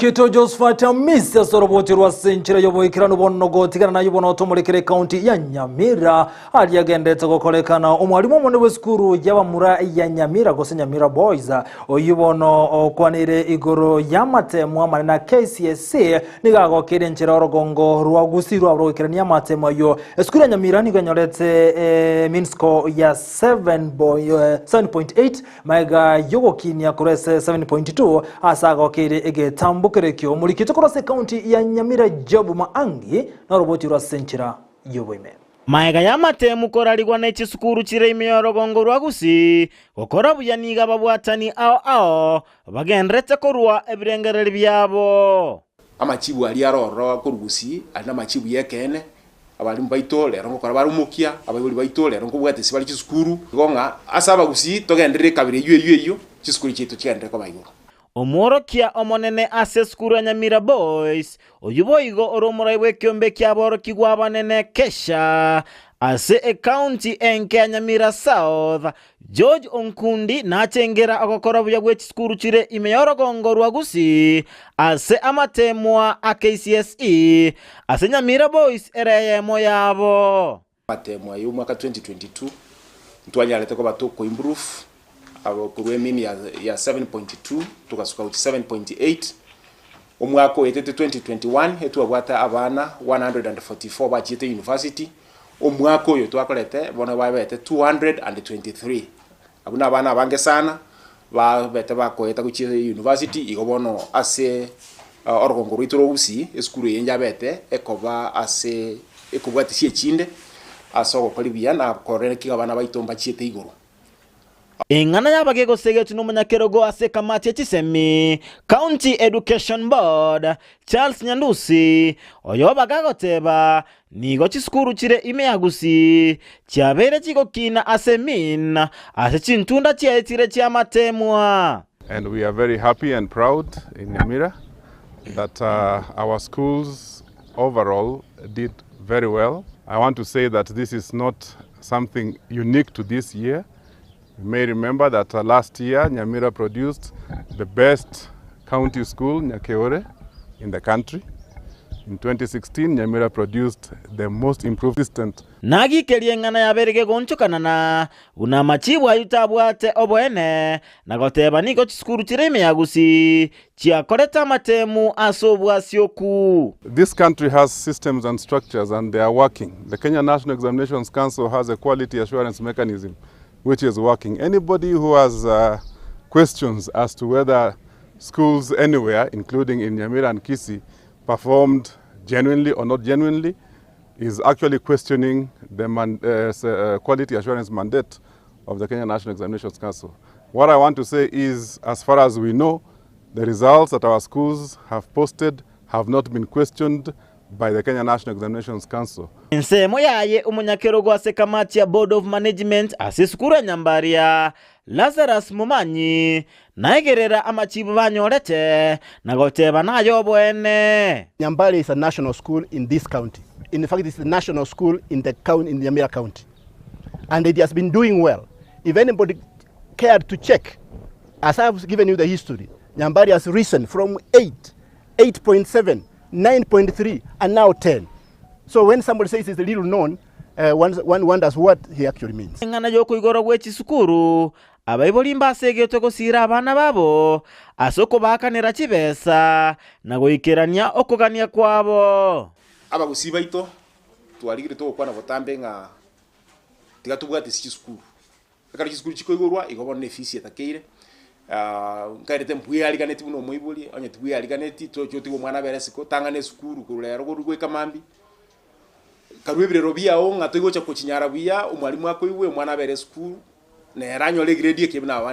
Omorikito Josephat Amisi ase oroboti rwa ase enchera y'oboikeranu bono gotigana naye bono otomorekere ekaunti ya Nyamira aria agendete gokorekana omwalimu omonene bw'esukuru y'abamura ya Nyamira gose Nyamira Boys oyio bono okwanire igoro y'amatemo amanene a KCSE nigo agokeire enchera orogongo rwa Gusii rwabora goikerania amatemo ayio. Esukuru ya Nyamira nigo enyorete eh, mean score ya 7.8 Magega y'ogokinia korwa ase 7.2 ase agokeire egetambokero ekio, omorikito korwa ase ekaunti ya Nyamira Job Maangi noroboti rwa ase enchera y'oboime. Magega y'amatemu korarigwa ne chisukuru chire ime y'orogongo rwa Gusii gokora buya nigo ababwatani ao ao bagendererete korua ebirengererio biabo. Amachibu aria are ororo korwa Gusii aria namachibu y'ekeene, Abalimu baito rero ngokora bare omokia, abaibori baito rero nkobwatisia bare chisukuru, igo ng'a ase abagusii togenderere ekabira eyio eyio eyio, chisukuru chiaito chigenderere koba igoro. Omworokia omonene ase esukuru ya Nyamira Boys, oyio boigo ore omorai bw'ekeombe ki'aborokigwa abanene Kesha, ase ekaunti enke ya Nyamira South, George Onkundi nachengera ogokora buya gwe chisukuru chire ime y'orogongo rwa Gusii ase amateemwa a KCSE ase Nyamira Boys ere eyemo yabo. Amateemwa y'omwaka 2022 ntwanyarete koba tokoimprove abo korwa emean ya ya 7.2 togasuka gochia 7.8. Omwaka oetete 2021 etwabwate abana 144 bachiete university. Omwaka oyo twakorete bono babete 223, abwo nabana abange sana babete bakoeta gochia university, igo bono ase orogongo rwaito rwa Gusii, esukuru eye yabete ekoba ase ekobwatisia echinde ase ogokora buya na korora ki abana baito mbachiete igoro. Eng'ana y'abagegosegetwe nomonyakerogo ase ekamati ye chisemi, County Education Board, Charles Nyandusi, oyobaga agoteba nigo chisukuru chire ime ya Gusii chiabeire chigokina ase mean ase chintunda chiaetire chi'amatemwa. And we are very happy and proud in Nyamira that our schools overall did very well. I want to say that this is not something unique to this year. You may remember that last year Nyamira produced the best county school, Nyakeore, in the country. In 2016, Nyamira produced the most improved assistant. Nagikerie eng'ana yabeire gegonchokanana, buna amachibu ayio tabwate oboene, na goteba nigo chisukuru chire ime ya Gusii chiakorete amatemu ase obwasioku. This country has systems and structures and they are working. The Kenya National Examinations Council has a quality assurance mechanism which is working. Anybody who has questions as to whether schools anywhere, including in Nyamira and Kisii, performed genuinely or not genuinely, is actually questioning the quality assurance mandate of the Kenya National Examinations Council. What I want to say is, as far as we know, the results that our schools have posted have not been questioned by the Kenya National Examinations Council. Ensemo yaye omonyakerogo ase kamati ya Board of Management ase esukuru ya Nyambaria, Lazarus Momanyi, naegerera amachibu banyorete na goteba naye oboene. Nyambari is a national school in this county. In fact, it's the national school in the county, in Nyamira County. And it has been doing well. If anybody cared to check, as I've given you the history, Nyambari has risen from 8, 8.7, 9.3, and now 10. So when somebody says it's a little known, one, one wonders what he actually means. Eng'ana y'okoigorwa gwe chisukuru, abaibori mbasegetwe gosiira abana babo ase okobaakanera chibesa na goikerania okogania kwabo. Abagusii baito twarigire togokwana botambe ng'a tiga tobwate ase chisukuru. Ekero chisukuru chikoigorwa, igo bono na efisi etakeire, nkaerete mbweariganeti buna omoibori, onye tibweariganeti toche otige omwana abere isiko, tang'ana esukuru korwa rero korwa goika mambia, karue ebirero biago ng'a toigocha kochinyara buya, omwalimu akoigwe, omwana abere esukuru, nere anyore egrade eke buna abande.